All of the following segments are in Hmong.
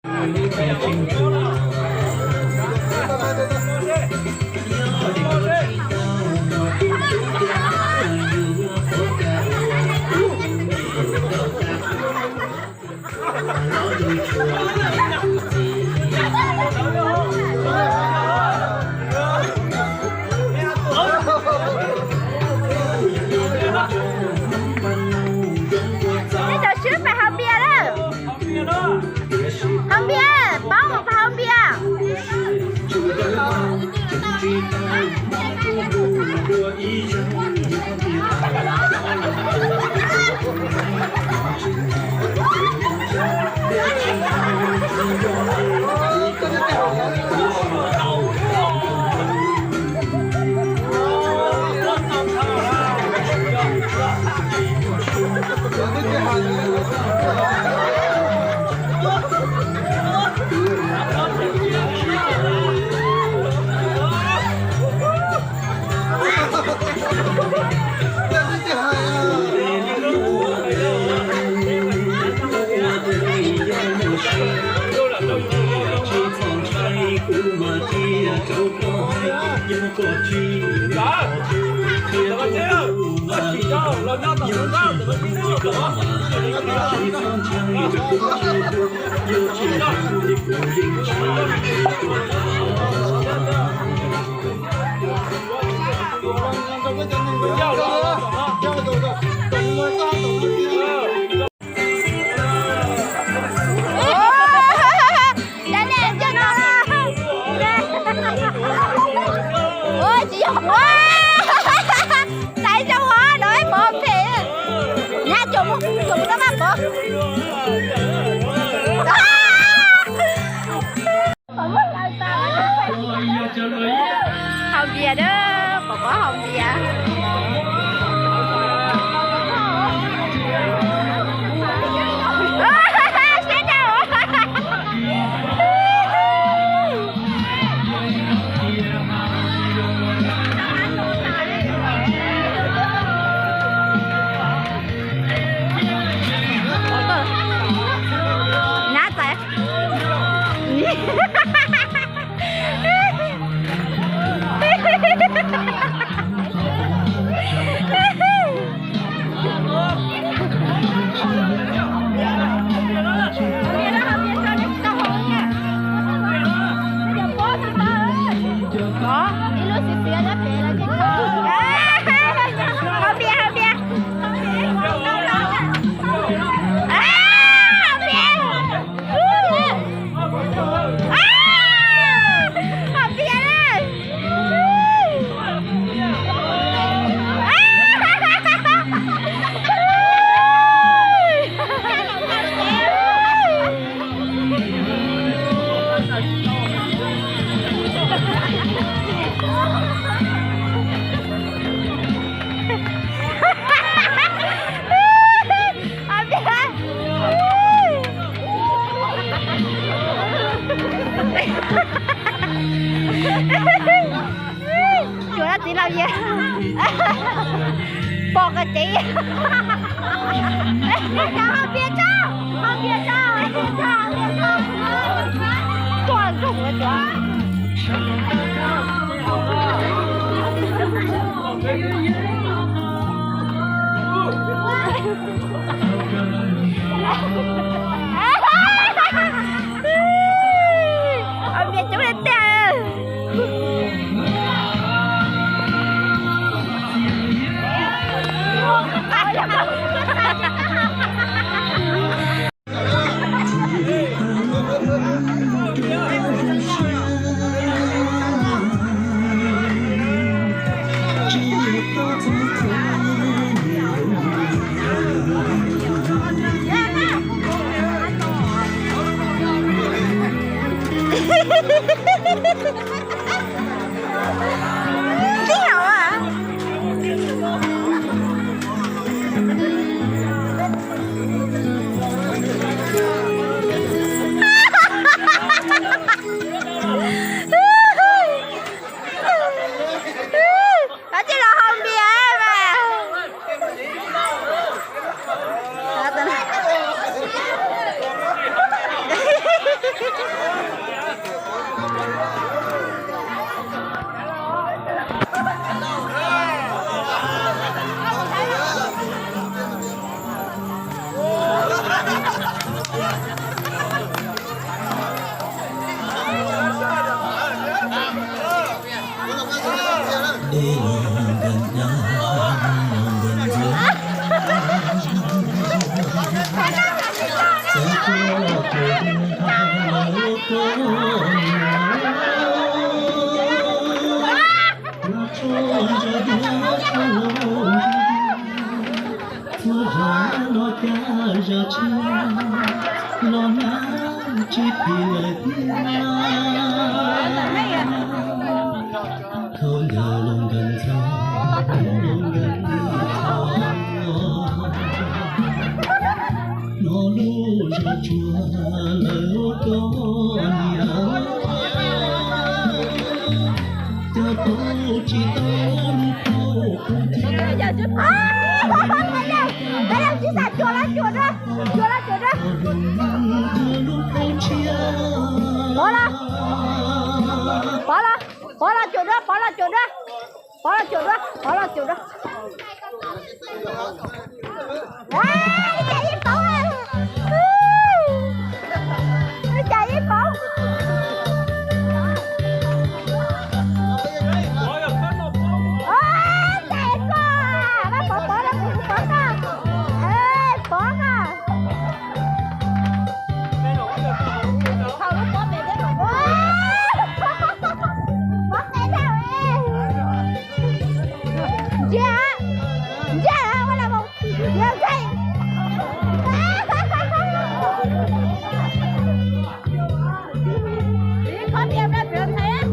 Neb cov swb pais haus npias lawm. Haus npias, paub mus pais haus npias. Ua tsis yog, ua, hlais zoo os, lawv pov phem. Nyab tsuas mus, tsuas mus rau maj pov. Haus npias na, pom pov haus npias. Siab dhau. Nab txais. Tsuav txiv laus yawg pom qab tsev. Haus npias tso, haus npias tso, haus npias tso, haus npias tso. Tuaj zoo ua tsuav. Haus npias coob li tiag. Tib hauv a. Koj tsis los haus npias mas. Pov los, pov los, pov los, cuam dua, pov los cuam dua, pov los cuam dua, pov los cuam dua. Ib cas ib pov, ib cas ib pov. Cas ib pov, pov pov los kuv pov koj, pov koj. Ntsia, ntsia ua la mus, ntsia ntxhais. Qhov tias nrog txiv ntxhais.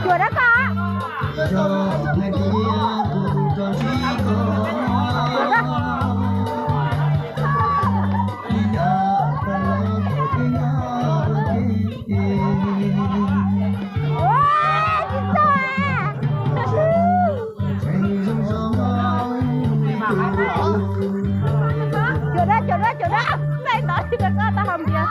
Cuam dab koj. Cuam dua, cuam dua, cuam dua. Nqaij ntawd tsis rau koj tau hau npias.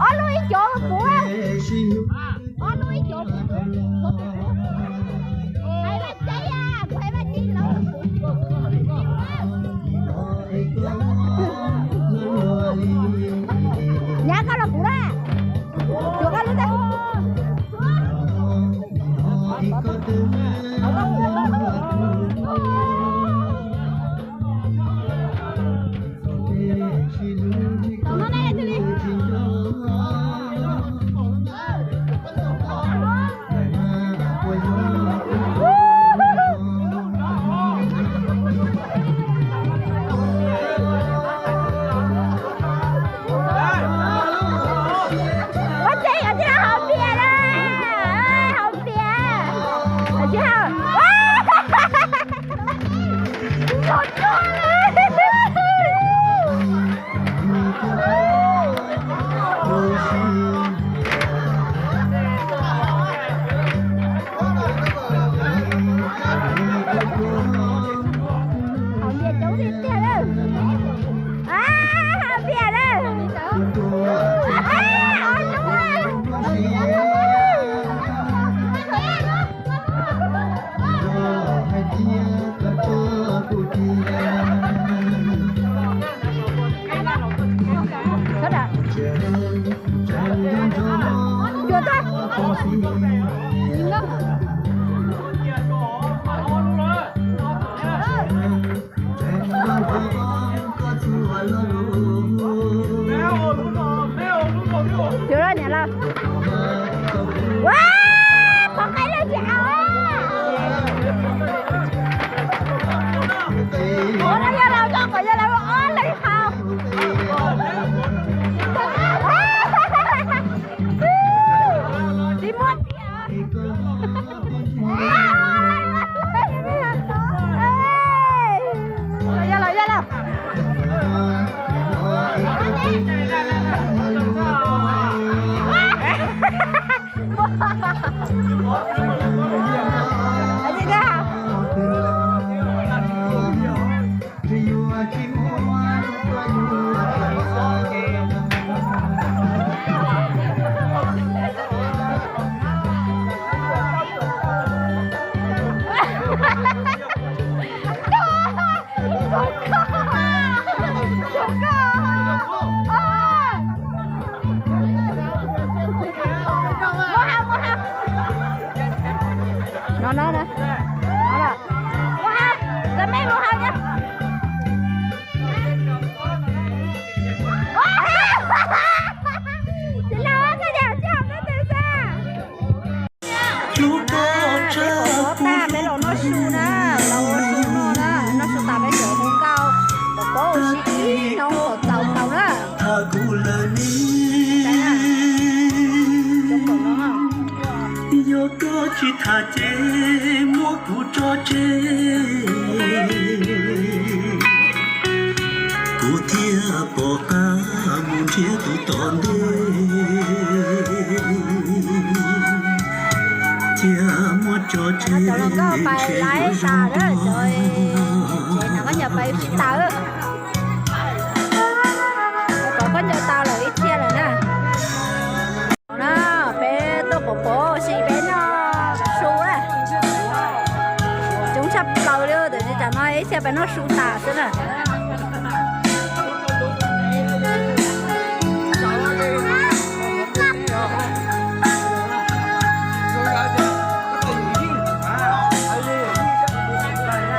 Ob lub ib cov kuv. Ob lub ib cov kuv. Hais Vaj Tsib, kuv hais Vaj Tsib los. Nyab koj los kuv na. Cuam koj lub ntej. Ua tsev kom tsis haus npias na, haus npias, tsis haus. Haus npias coob tiag tiag lawm. Haus npias lawm. Cuam tag. Cuam los niam los. Ua, qhov qaib lawv tsis haus. Ua no yog laus tso kom yog laus ob leeg haus. Tsis muaj tiag. Yog los, yog los. Ces muab kuv tso tseg, kuv thiaj pom qab mus nrhiav tus tom ntej, thiaj muab tso tseg. Cov hluas nkauj pais laib tas lawm, ces nws koj ncaws pais ua si tas. Pom koj ncaws tas lawm ib txhia lawm na. No peb tuaj pov pob ua si peb noj su na. Coob tshaj plaws li, tam sim no ib txhia peb noj su tas xwb na.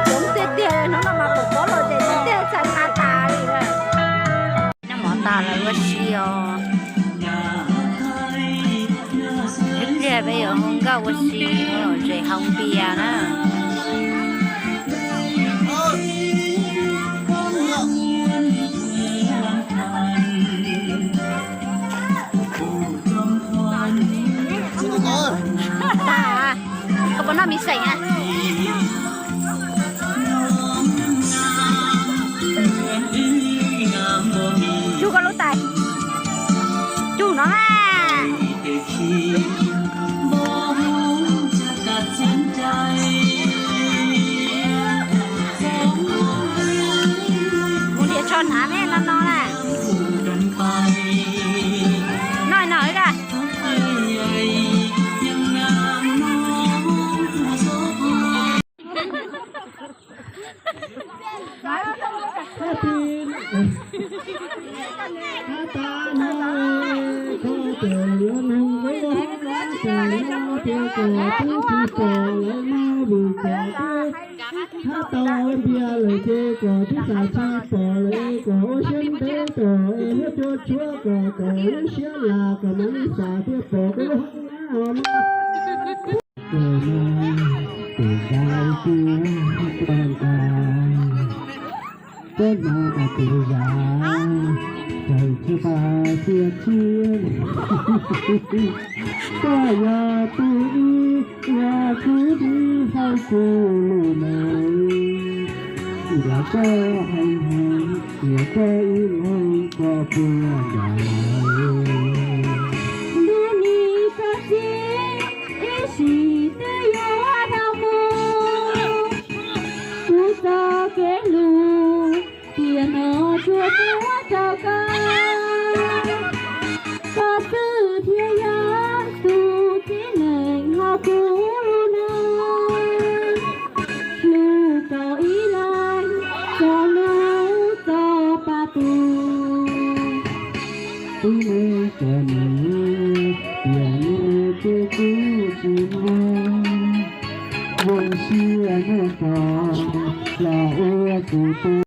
Coob tiag tiag, hnub no mas pom pob los ces coob tiag txhais nqa tas li. Noj mov tas lawm ua si os. Ib pliag peb yuav hu nkauj ua si, zem hau npias na. Koj puas noj mis xeem a? Cug koj lub tais. Cug no na. Kuv nrhiav tsho hnav ne, no no na. Noj no ib pliag. Hab tas no, koj tseem yuav nug kuv hab tas no tias kom twb tsis pom lawm no vim kom twb hab tau npias lawm ces kom twb xam tsis pom lawm es kom ua siab ntev kom es huab cua tshuab kom kom lub siab lam kom mam li xam thiaj pom kuv lub hab no. Tus no tus dai tiag tuaj nqa, tuaj no mas tus zam raws tsis pas xiab tshiab. Koj yog tus ib yog kuv ib hauv kuv lub neej, nrog koj hais hais, nrog koj ib leeg koj puas nrog lawm. Ntuj nim koj txiv, ib sim twb yuav dhau mus, kuv txoj kev hlub tiam no tsuas muab rau koj. Koj xwb thiaj yog tus txiv neej hauv kuv lub neej. Hlub koj ib leeg txog lub txoj paj tus, tus neeg cov nws tiam no ces kuv tsis muaj. Zoo siab muaj koj los ua kuv tus